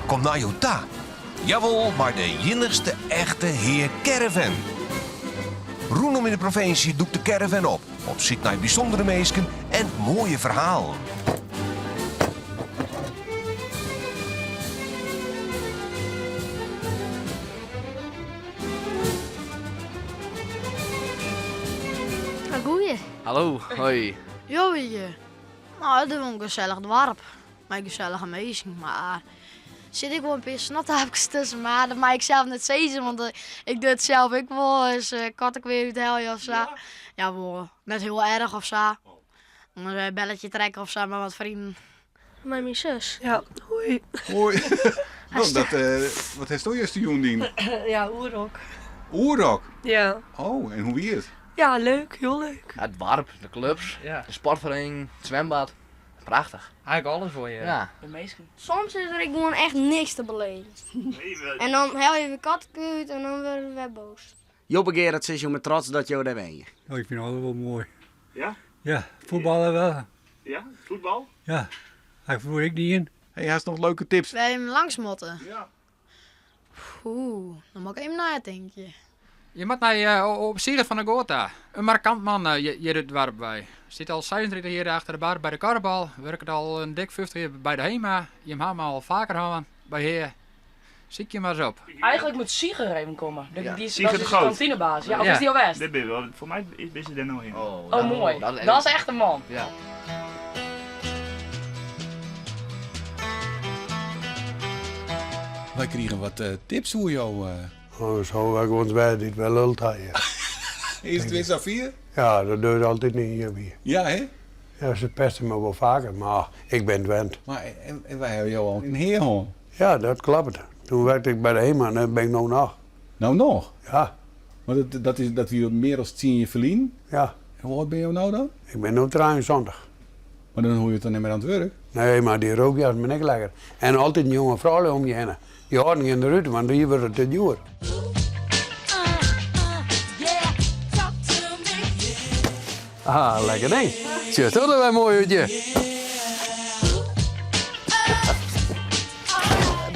komt nei jo ta. Jawol, mei de iennichste echte Hea Caravan. Rûnom yn de provinsje dûkt de caravan op, op syk nei bysûndere minsken en moaie ferhalen. Goeie. Hallo, hoi. Jo wie No, it is wol in gesellich doarp mei gesellige minsken, mar der sit ek wol in pear snottaapkes tusken. Mar dat mei ik sels net sizze, want ik doe it sels ek wolris, kattekwea úthelje of sa. Ja, wol net hiel erch of sa. In belletje trekke of sa mei wat vrienden. Mei myn sus. Ja, hoi. Hoi. No, dat, wat hast do justerjûn dien? Ja, Oerrock. Oerrock? Ja. Oh, en hoe wie it? Ja, leuk, hiel leuk. Ja, it doarp, de klups, de sportferiening, it swimbad. Prachtich. Eigentlik alles wol hjir. Ja. De minsken. Soms is der ek gewoan echt niks te beleven. En dan helje we kattekwea út en dan wurde we wer boos. Joppe Gerard sis jo mei trots dat jo dêr wenje. No, ik fyn alles wol moai. Ja? Ja, fuotballe wel. Ja, fuotbal? Ja, ha ik froeger ek dien. Hey, hast noch leuke tips? Wêr jim langs moatte? Ja. Oeh, dan moat ik even neitinke. Je moat nei op Sieger van der Goor ta. In markant man hjir út it doarp wei. Stiet al 36 jier achter de bar by de kuorbal, wurket al in dik 50 jier by de HEMA. Jim ha him al faker hân by Hea. Sykje mar ris op. Eigenlijk moet Sieger even komen. De, die is, Sieger dat de is de Groot. kantinebaas. Ja, of is die al west? Dit bin wel, foar my is se dêr no hinne. Oh, moai. Dat is echt in man. Ja. Wy krigen wat tips oer jo. Oh, zo wy gewoan wer dy't wer lult ha hjir. Is it wer safier? Ja, dat docht altyd yn hjir wie. Ja, hè? Ja, se pesten my wol faker, mar ik bin it wend. Mar en wy hawwe jo al yn Hea hân. Ja, dat kloppet. Toen werkte ik by de HEMA en dêr bin ik no noch. No noch? Ja. Want dat, dat is, dat wie mear as tsien jier ferlyn. Ja. En hoe âld binne jo no dan? Ik bin no 73. Mar dan hoege jo toch net mear oan it wurk? Nee, mar dy rookjas binne ek lekker. En altyd in jonge froulju om je hinne. Dy hâlden gjin derút, want dy wurde te djoer. Ah, lekker ding. Sjocht der wer moai út, je.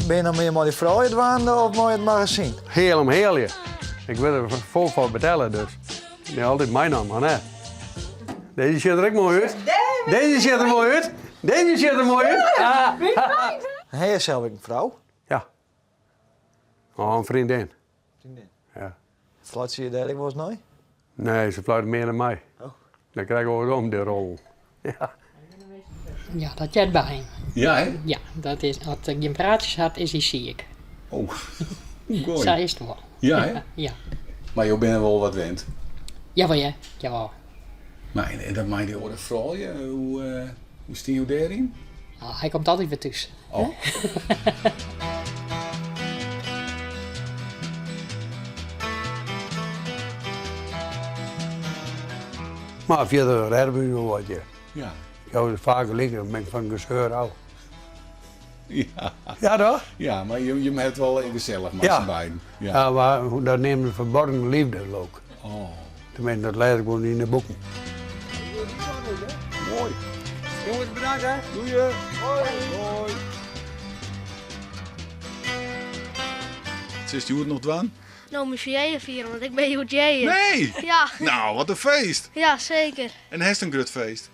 Bin je no mear mei dy froulju dwaande of mei it magazyn? Heal om healje. Ik wurd der fol foar betelle, dus ik bin altyd meinaam, mar net. Dizze sjocht der ek moai út. Dizze sjocht der moai út. Dizze sjocht der moai út. Ha je sels ek in frou? Ja. Oh, in freondin. Freondin? Ja. Fluit se je dêr ek wolris nei? Nee, se fluit mear nei my. Oh. Dan krij ik wol om de rol. Ja. Ja, dat heart by him. Ja, hè? Ja, dat is, as er gjin praatsjes hat, is hy siik. Oh, goai. Sa is it wol. Ja, hè? Ja. Mar jo binne wol wat wend? Jawol, ja. Jawol. Mar en dat mei dy oare froulju, hoe, hoe stean jo dêryn? Ah, hy komt altyd wer thús. Oh. Mar fierder rêde we ús wol wat, ja. Ja. Ik jou faak gelyk, dan bin ik fan geseur ôf. Ja. Ja, toch? Ja, mar jim hawwe it wol gesellich mei Ja. syn beiden. Ja, ja mar dat neame se verborgen liefde, leau ik. Oh. Tenminste, dat lês ik wol yn de boeken. Moai. Jonges, bedankt hè. Doei. Hoi. Hoi. Silst hjoed noch dwaan? No, myn ferjierdag fiere, want ik bin hjoed jierich. Nee! Ja. No, wat in feest! Ja, seker. En hast in grut feest?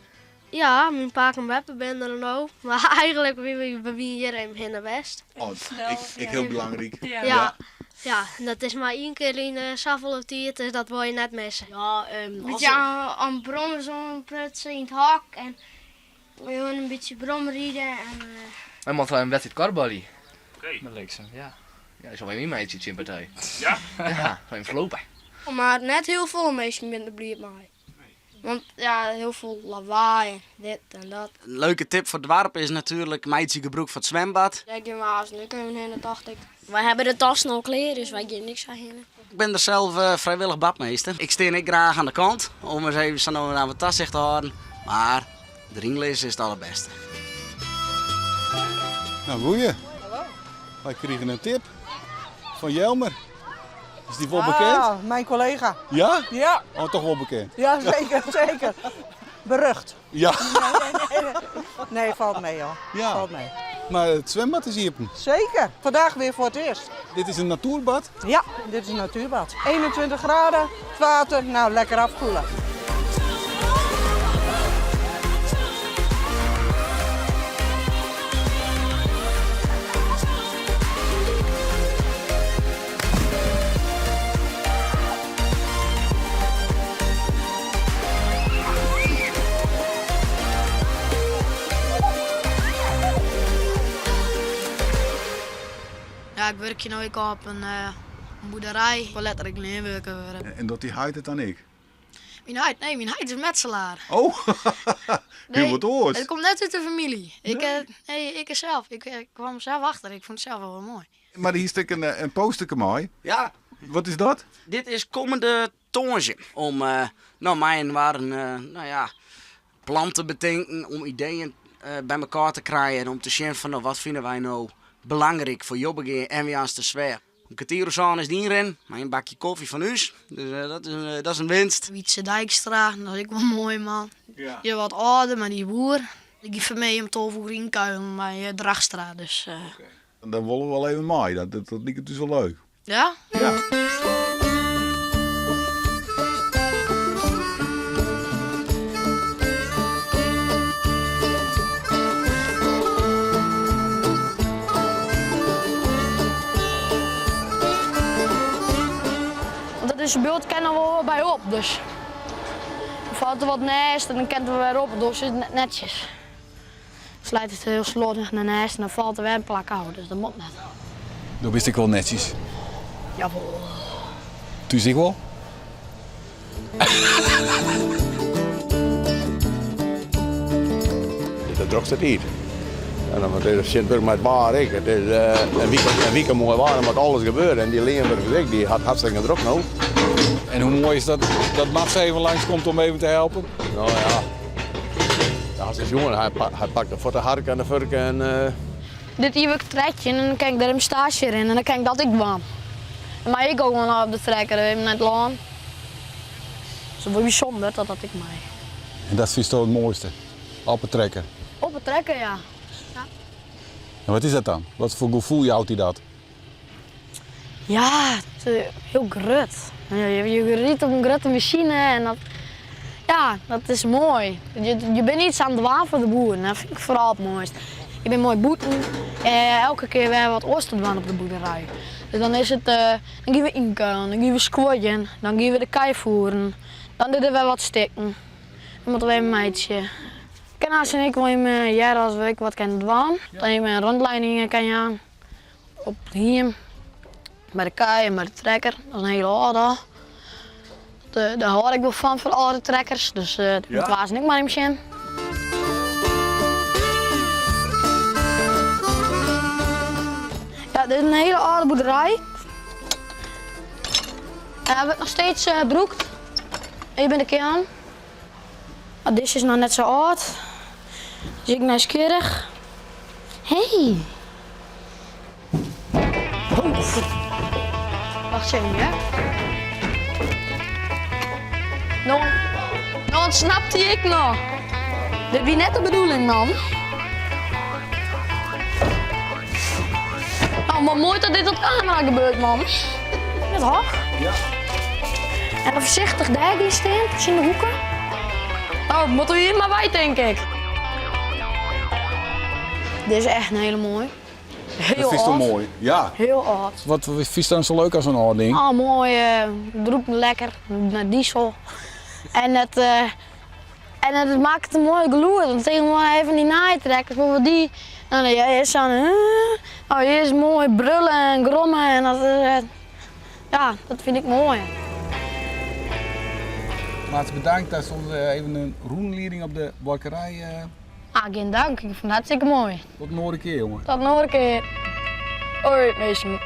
Ja, myn pake en beppe binne der no. Mar eigenlik wie we wiene hjir even hinne west. Oh, ek, ek hiel belangryk. Ja. Ja. Ja, dat is mar ien kear yn de safolle tiid, dus dat wol je net misse. Ja, Een bytsje oan brommers oanprutsen yn it hok en gewoan in bytsje bromride en. Wy moatte in wedstriid kuorbalje. Oké. Met Bliksem, ja. Ja, ik sil even ynmeitsje tsjin partij. Ja? Ja, even slope. Mar net hiel folle minsken binne der bliid mei. Want ja, hiel folle lawaai en dit en dat. In leuke tip foar it doarp is natuerlik meitsje gebrûk fan it swimbad. Dêr gean we aanst ek even hinne, tocht ik. Wy hawwe de tassen al klear, dus wy gean niks sa hinne. Ik bin der sels frijwillich badmeester. Ik stean ek graach oan de kant om ris even sa no en dan wat tasicht te hâlden. Mar deryn lizze is it allerbêste. No goeie. Wy krigen in tip fan Jelmer. Is dy wol bekend? Ah, mijn collega. Ja? Ja. Oh, toch wol bekend? Ja, zeker, zeker. Berucht. Ja. Nee, nee, nee. Nee, valt mee, joh. Ja. Valt mee. Maar het zwembad is iepen. Zeker, vandaag weer voor het eerst. Dit is een natuurbad? Ja, dit is een natuurbad. 21 graden, het water, nou lekker afkoelen. Ja, ik wurkje no ek op in boerderij. Ik wol letter ek leanwurker wurde. En docht dyn heit it dan ek? Myn heit? Nee, myn heit is metselaar. Oh, hiel wat oars. Het komt net út de famylje. Ik, nee, ik zelf. Ik kwam zelf achter. Ik fûn it sels wol moai. Mar hjir stiet in posterke mei. Ja. Wat is dat? Dit is kommende tongersdei om no, mei-inoar in no ja, plan te betinken, om ideeën by elkoar te krijen en om te sjen fan no, wat fine wy no belangryk foar Jobbegea en Hoarnstersweach. Om kertier oer sân is de ynrin, mei in bakje kofje fan ús. Dus dat is in winst. Wietse Dijkstra, dat is ek wol in moaie man. Dy is wat âlder, mar dy is boer. Dy giet foar my om 12 oere ynkuilen by Dragstra. Dus, Dan wolle we wol even mei, dat liket ús wol leuk. Ja? Ja. Want dat is een bult kin der wol by op, dus dan falt der wat nêst en dan kin it der wer op, dus is it net netsjes. Slijt it hiel sloardich nei nêst en dan falt der wer in plak ôf, dus dat moat net. Do bist ek wol netsjes. Jawol. Thús ek wol? Dit is de drokste tiid. En dan is it tsjintwurdich mei it waar ek. It is in wike moai waar, dan moat alles gebeure. En dy leanwurkers ek, dy hat hartstikke drok no. En hoe moai is dat dat Mats even langskomt om even te helpen? No ja, dat is jongen. Hy pakt de fuort de hark en de furk en. Dit jier wurd ik 13 en dan kin ik dêr even staazje rinne en dan kin ik dat ek dwaan. Dan mei ik ook gewoan op de trekker even nei it lân. Dus dat wol bysûnder dat dat ek mei. En dat fynsto it moaiste? Op 'e trekker? Op 'e trekker, ja. Ja. En wat is dat dan? Wat foar gefoel jout dy dat? Ja, it is hiel grut. Je ride op in grutte masine en dat, ja, dat is moai. Je binne iets oan it dwaan foar de boeren, dat fyn ik foaral it moaist. Je binne moai bûten en elke kear wer wat oars te dwaan op de boerderij. Dus dan is it, dan gean we ynkuilen, dan gean we skuorjen, dan gean we de kij voeren, dan dogge we wer wat stikken. Dan moatte we even meitsje. Kin hast en ik wol even hearre as we ek wat kinne dwaan. Dan even in rûnlieding kan jaan. Op it hiem, by de kij en by de trekker. Dat is in hiele âlde. Dêr hâld ik wol fan, fan âlde trekkers. Dus dêr moat Waas en ik mar even sjen. Ja, dit is in hiele âlde boerderij. En hy wurdt noch steeds brûkt. Hjir binne de keallen. Mar dizze is noch net sa âld. Dus ek nijsgjirrich. Hey! Wacht even, hear. No, no ûntsnapt hy ek noch. Dit wie net de bedoeling, man. Oh, mar moai dat dit op kamera gebeurt, man. It hok. Ja. En dan foarsichtich dêr gean stean, tsjin de hoeke. Oh, moatte we hjir mar wei, tink ik. Dit is echt in hiele moai. Hiel Dat fynst âld. moai, ja. Hiel âld. Wat fynst dan sa leuk oan sa'n âld ding? Oh, moai, it rûkt lekker nei diesel. En it, en it makket in moai gelûd. Want tegenwoardich even dy nije trekkers, bijvoorbeeld dy, dan is sa'n, oh, hjir is moai brulle en gromme en dat is, ja, dat fyn ik moai. Mats, bedankt datst ons even in rûnlieding op de buorkerij. Ah, gjin dank. Ik fûn it hartstikke moai. Tot in oare kear, jonge. Tot in oare kear. Hoi, minsken.